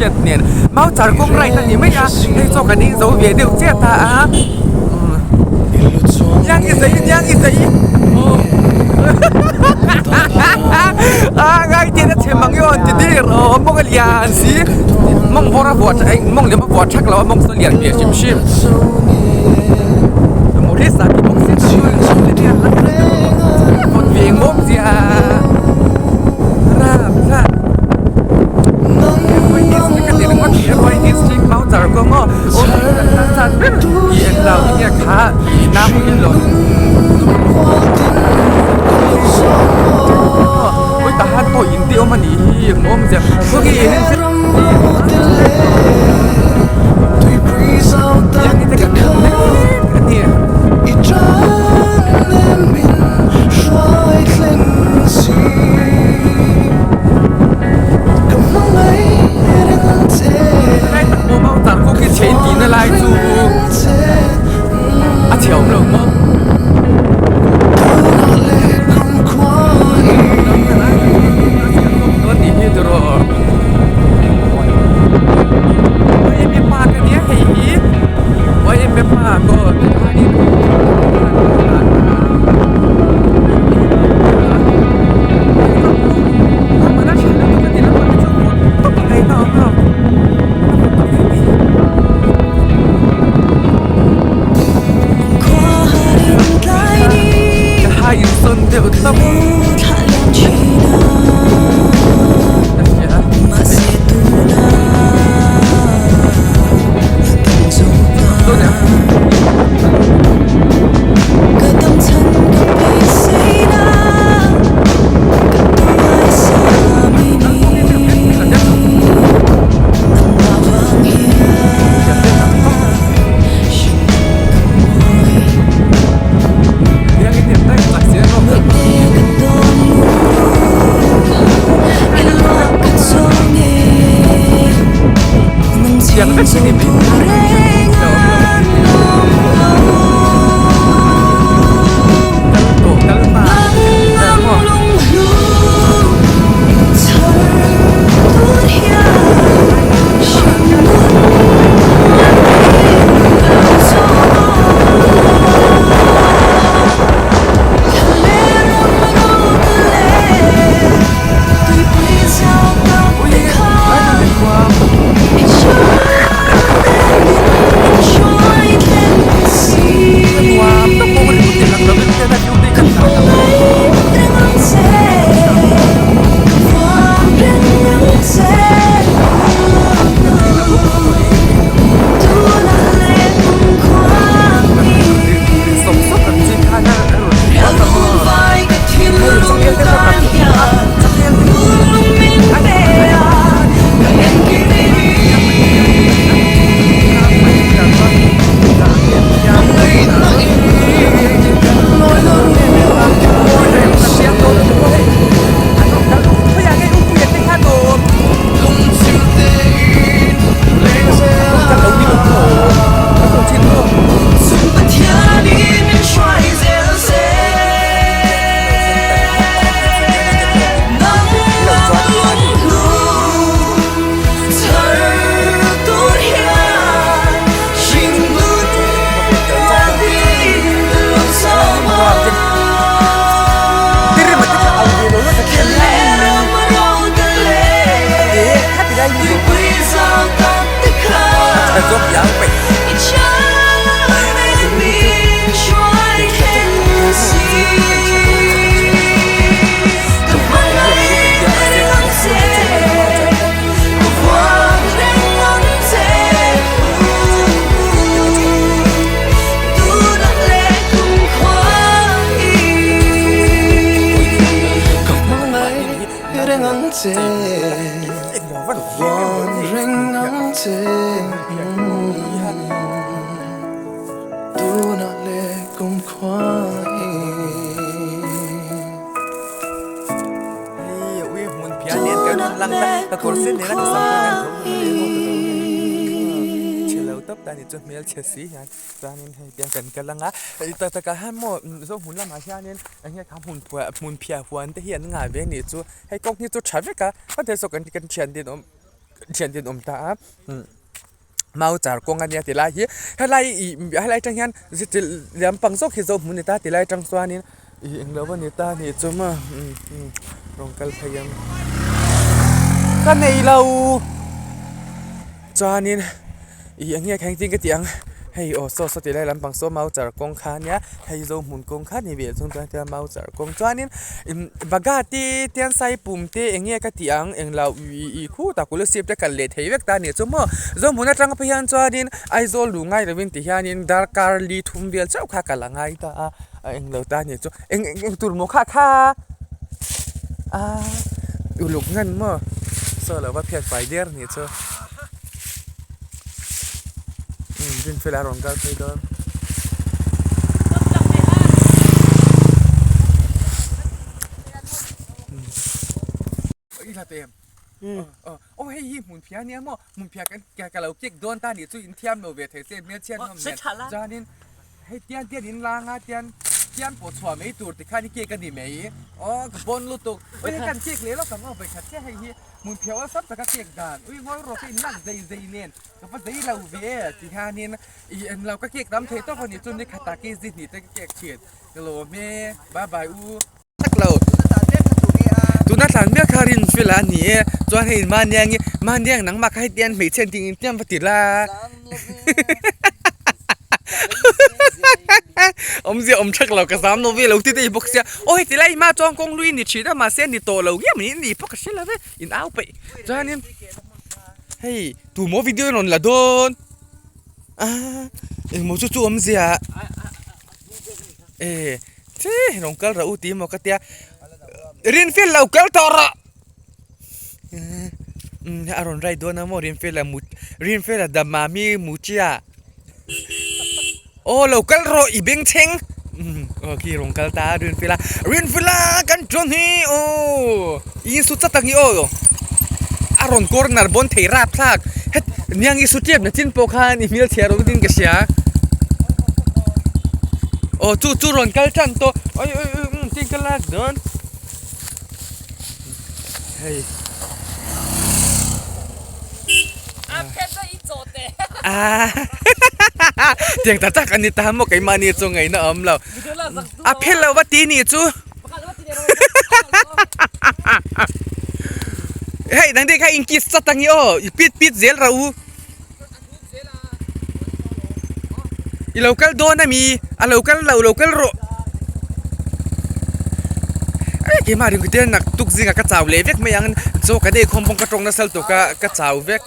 hriat nen mau char kawng right a ni mai a hei chaw kan ei zo ve deuh chiah ta a niang i zei niang i zei a ngai te na chhem ang i awn ti dir aw mawng a lian si mawng bawr a vuah mawng lem a vuah thak lo a mawng saw lian ve hrim hrim Maurice a ti bawk si vawt ve ngawm zia ram kha Ruai district a ti ringawt hi Ruai district mau char kawng aw Tihna lai chu a chhe awm lo maw? Chuanin hei te kan kal anga hei tak takah hian maw zohmun lamah hianin eng nge kha hmun phuah hmun phiah huan te hi an ngah ve anih chu hei kawng hi chu tha vek a hetiang saw kan kan thian te an awm. Thian te an awm ta a mau char kawng ania ti lai hi helai ih helai atang hian zirtir lampang zawk hi Zohmun a ni ta ti lai atang chuanin ih englo a ni ta a nih chu maw rawn kal phei ang ka nei lo chuanin ih eng nge kha engtin ka tih ang hei aw saw saw ti lai lampang saw mau char kawng kha ania hei Zohmun kawng kha ni ve chung chuan tia mau char kawng chuanin bagha te tian sai pum te eng nge ka tih ang eng lo ih ih khutah kolasib te kal leh thei vek ta a nih chu maw Zohmun atang phei hian chuanin Aizawl luh ngai lovin ti hianin darkar li thum vel chauh kha kal a ngai ta a a eng lo ta a nih chu eng eng tur maw kha kha a uluk ngan maw saw lo va phiat fai der a nih chu umm Rinfela a rawn kal phei dawn. Aw hei hi hmun phiah ania maw hmun phiah kan ka lo kek dawn ta nih chu in thiam lo ve thei se hmelchhiat hlawm nen chuanin hei tian tian in lang a tian tian pawh chhuah mai tur tikhan i cake a ni mai aw ka bawn lutuk ui hei kan cake leh lawk ang aw vawikhat chiah hei hi hmun phiah awlsam taka cake dan ui ngawi rawh ka in lak zei zei nen ka va zei lo ve tihianin i en lo ka cake tam thei tawk a ni chu ni khatah kg hnih te ka cake thin ka lawm e bye bye u. Tak lo. Tuna tlan mek kha rin fel a ni e. Chuan hei Maniangi, Maniang nangmah kha hetiang hmeichhe an tih engtiang va ti la. Awmzia awm thak lo ka zam lo ve lo ti daih bawk sia. Aw heti lai hma chuan kawng hlui ni thin a mahse ni tawh lo nge mawni ni pawh ka hre lo ve in au peih. Chuanin hei tumaw video in rawn la dawn a engmaw chu chu awmzia e. Che rawn kal rawh u tih emaw ka tia Rinfel lo kal tawh rawh umm a rawn ride dawn a maw Rinfela mut Rinfela dam ah mi muchia aw lo kal rawh i beng thleng umm aw khi rawn kal ta a Rinfela Rinfela kan tawn hi aw i insu chat ang i aw a rawn corner bawn thei rap thlak het niang i su tep na chin pawh khan i hmelchhia rawh in ka hria aw chu chu rawn kal tan tawh oi oi oi umm tin ka lak dawn hei tiang tak tak ani ta maw keimahni chu ngaihna a awm lo a phel lo va ti nih chu. Hei nang te kha in kiss chat ang i aw i pit pit zel rawh u i lo kal dawn ami a lo kal lo lo kal rawh eh keimah ringawt hian nak tuk zingah ka chau leh vek mai ang chaw kan ei khawm pawh ka tawng nasa lutuk a ka chau vek.